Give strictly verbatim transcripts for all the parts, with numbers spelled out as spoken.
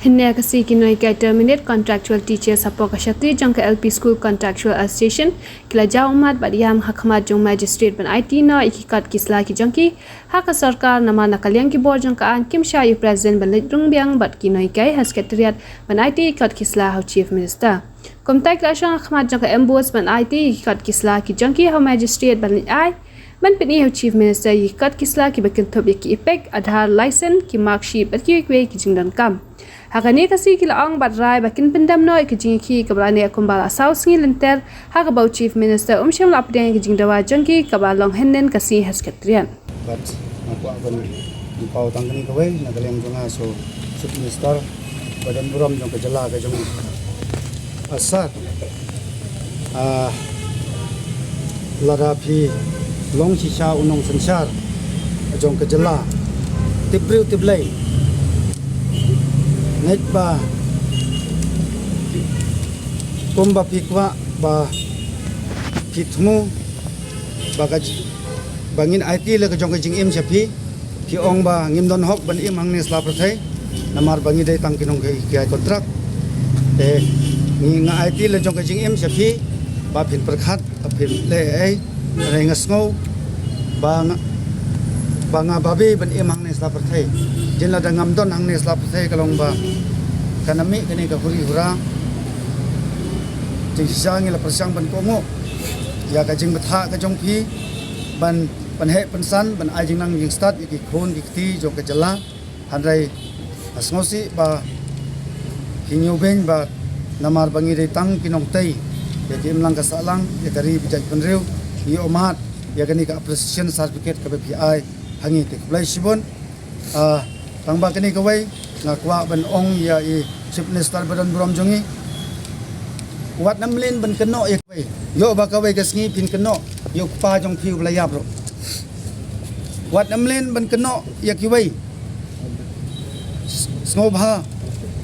Hynne ka sngi ki nonghikai terminate contractual teachers hapoh ka shakri jong ka L P School Contractual Association ki la jaw ummat bad ïam ha khmat jong magistrate ban aiti noh ïa ki kot ki sla ki jong ki ha ka sorkar, namar na ka liang ki bor jong ka aiñ kim shah ïa u president ban leit rung biang bad ki nonghikai ha secretariat ban aiti ïa ki kot ki sla ha u Chief Minister. Kumta ki la shong ha khmat jong ka MBOSE ban aiti ïa ki kot ki sla ki jong ki ha u magistrate ban leit ai ban pyni ha u Chief Minister ïa ki kot ki sla kiba kynthup ïa ki EPIC, Aadhaar, license, ki marksheet bad kiwei kiwei ki jingdonkam. Ha kane ka sngi ki la ong bad rai ba kin pyndem noh ïa ka jingïakhih kaba la neh kumba la saw sngi lynter, ha kaba u Chief Minister um shym la pdiang ïa ka jingdawa jong ki kaba long hynnin ka sngi ha secretariat. Bad nga kwah ban pynpaw tang kane kawei na ka liang jong nga, so Chief Minister ba don burom jong ka jylla ka jong nga. Ah, sir, ah, lada phi long shisha u nongsynshar jong ka jylla, tip briew tip Blei, ngeit ba kumba phi kwah ba phi thmu ba ka j-, ba ngin aiti la ka jong ka jingim sha phi. Phi ong ba ngim don hok ban im hangne sla pyrthei namar ba ngi dei tang ki nonghikai contract. Te ngi, nga aiti la jong ka jingim sha phi ba phin pyrkhat, ba phin leh ei. Hynrei nga sngew ba nga, ba nga babe ban im hangne sla pyrthei. Jin lada ngam don hangne sla pyrthei ka long ba kan ym mih kane ka huri hura. Jingshisha ngi la pyrshang ban kohnguh ïa ka jingbthah ka jong phi ban pynheh pynsan ban ai jingnang jingstad ïa ki khun ki kti jong ka jylla. Hynrei nga sngewsih ba phi ñiewbeiñ ba namar ba ngi dei tang ki nongtei ïa ki imlang ka sahlang, ïa ka ri ba jaitbynriew, ngi ïohmad ïa kane ka appreciation certificate kaba phi ai ha ngi. Te khublei shibun. Ah, tang ba kane kawei nga kwah ban ong ïa i Chief Minister ba don burom jong ngi, wat nym lyngngoh ban kynnoh ïa kawei. Ïoh ba kawei ka sngi phin kynnoh ïa u kpa jong phi uba la ïap ruh. Wat nym lyngngoh ban kynnoh ïa kiwei. S-, sngewbha,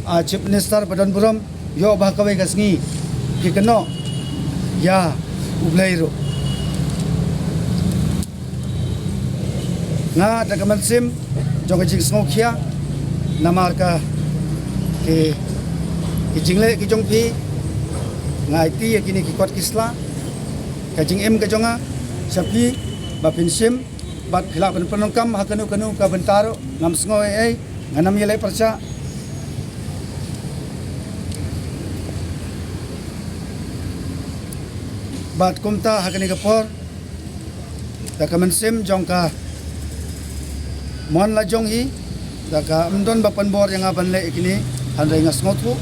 ah, Chief Minister ba don burom, ïoh ba kawei ka sngi phi kynnoh ïa u Blei ruh. Nga da ka mynsiem jong ka jingsngewkhia namar ka ki, ki jingleh ki jong phi, nga aiti ïa kine ki kot ki sla. Ka jingim ka jong nga sha phi ba phin shim bad phi lah ban pyndonkam ha kano kano ka bynta ruh, ngam sngew ei ei, ngan ym ïaleh pyrshah. Bad kumta ha kane ka por, da ka mynsiem jong ka mon la jong hi, da ka ym don ba pynbor ïa nga ban leh ïa kine, hynrei nga sngewthuh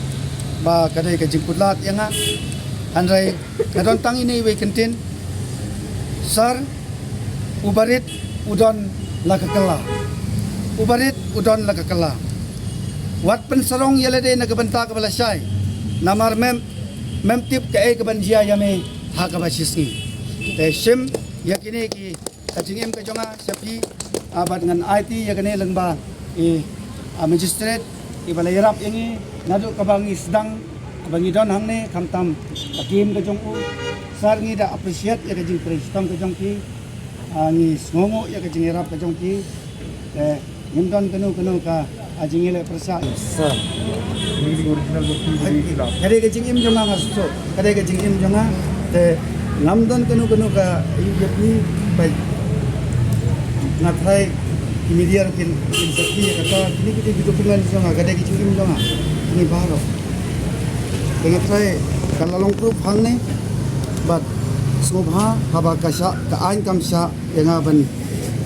ba ka dei ka jingkutlad ïa nga. Hynrei nga don tang ine iwei kyntien, sir, u barit u don la ka kylla. U barit u don la ka kylla. Wat pynsarong ïa lade na ka bynta kaba lashai. Namar mem, mem tip kaei kaban jia ïa me ha kaba shisngi. Te shim ïa kine ki, ka jingim ka jong nga sha phi, ah, bad ngan aiti ïa kane lyngba i, ah, magistrate iba la ïarap ïa ngi naduh kaba ngi sdang, kaba ngi don hangne, khamtam ka team ka jong u. Sir, ngi da appreciate ïa ka jingtrei shitom ka jong phi. Ah, ngi sngewnguh ïa ka jingïarap ka jong phi. Te ngim don kano kano ka, ah, jingïaleh pyrshah. Sir, ngi original bukti bukti sila. Ka dei ka jingim jong nga, nga sngewthuh. Ka dei ka jingim jong nga. Te ngam don kano kano ka ïa phi, ba nga trai ki media ruh kin, kin sakhi ïa kata, kine ki dei ki document jong nga, ka dei ka jingim jong nga. Ngi baroh. Te nga trai ka la long proof hangne. Bad sngewbha haba ka shah, ka aiñ kam shah ïa nga ban,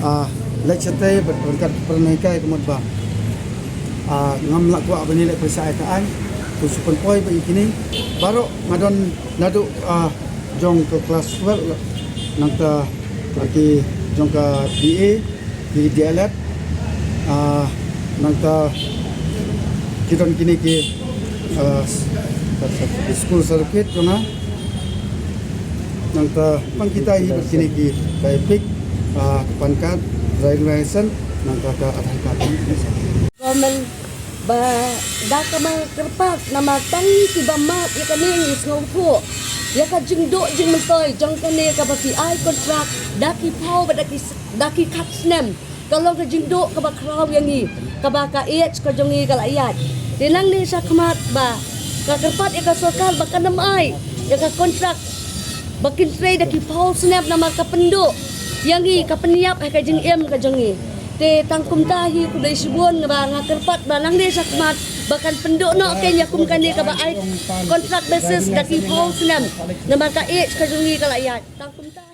ah, leit shatei bad ryngkat ki paralok ka mut ba, ah, ngam lah kwah ban ïaleh pyrshah ïa ka aiñ. To shu pynpoi ba ïa kine baroh nga don naduh, ah, jong ka klas twelve, nangta ki jong ka B A, ki D L Ed, ah, nangta ki don kine ki, ah, s-, s-, school certificate jong nga. Nangta pang kita hi bad kine ki, ka EPIC, ah, PAN card, driving license, nangta ka Aadhaar card. Government ba da kaba kyrpad namar tang kiba mad ïa kane ngi sngewthuh ïa ka jingduh jingmyntoi jong kane kaba phi ai kontrak da ki phew bad da ki s-, da ki khat snem. Ka long ka jingduh kaba khraw ïa ngi, kaba ka ïeit ka jong ngi ka la ïaid. Te nangne shakhmat ba nga kyrpad ïa ka sorkar ba kan ym ai ïa ka kontrak ba kin trei da ki phew snem namar ka pynduh ïa ngi, ka pynïap ha ka jingim ka jong ngi. Te tang kumta hi, khublei shibun, ba nga kyrpad ba nangne shakhmat ba kan pynduh noh kein ïa kum kane kaba ai kontrak basis da ki phew snem namar ka age ka jong ngi ka la ïaid. Tang kumta.